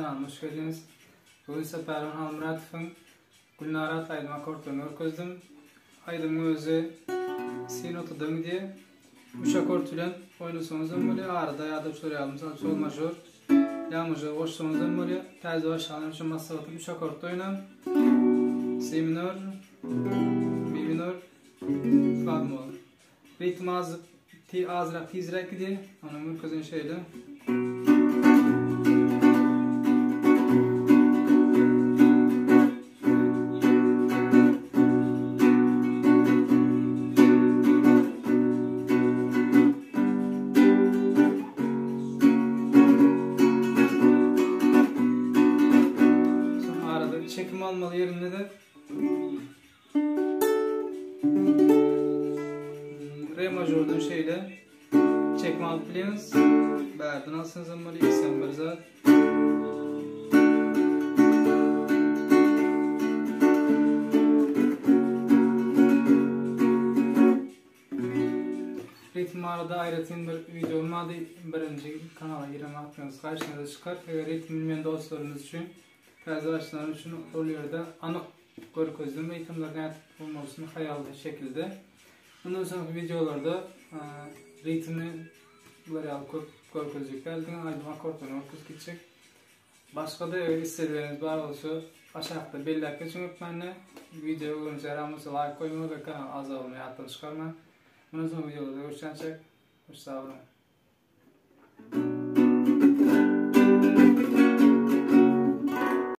kanalyma hoş geldiňiz. Bugün size Pälwan Halmyratowyň Gülnara atly aýdym akkordlaryny görkezdim. Aýdymyň özi Si notadan gidýär. Üç akkord bilen oýnasaňyz hem bolýar, arada ýa-da şular ýaly, mysal sol mažor, la mažor goşsaňyz hem bolýar. Täze başlanlar üçin maslahatym üç akkordda oýnaň. Si minor, Mi minor, fa bemol. Ritm az ti azrak tizräk gidýär. Onuň görkezen şeýle. Soň arada çekim almaly ýerinde de Re mažordan şeýle çekme alyp bilýäňiz. Bärden alsaňyz hem bolýar, ikisem bir zat. Ritm barada aýratyn bir wideo bolmady. Birinji kanala giren wagtyňyz garşyňyza çykar. Eger ritm bilmeýän dostlarymyz üçin, täze başlanlar üçin ol ýerde anyk Görkezdim ritmleri nädip bolmalysyny haýal şekilde. Mundan soňky wideolarda ritmini bular ýaly köp görkezjek däl, diňe aýdym akkordlaryny görkezip gitjek. Başga-da eger islegleriniz bar bolsa aşakda belläp geçiň hökmanda. Wideo göwnüňize ýaran bolsa laýk goýmagy we kanala agza bolmagy ýatdan çykarmaň. Mundan soňky wideolarda görüşýänçäk hoş sag boluň.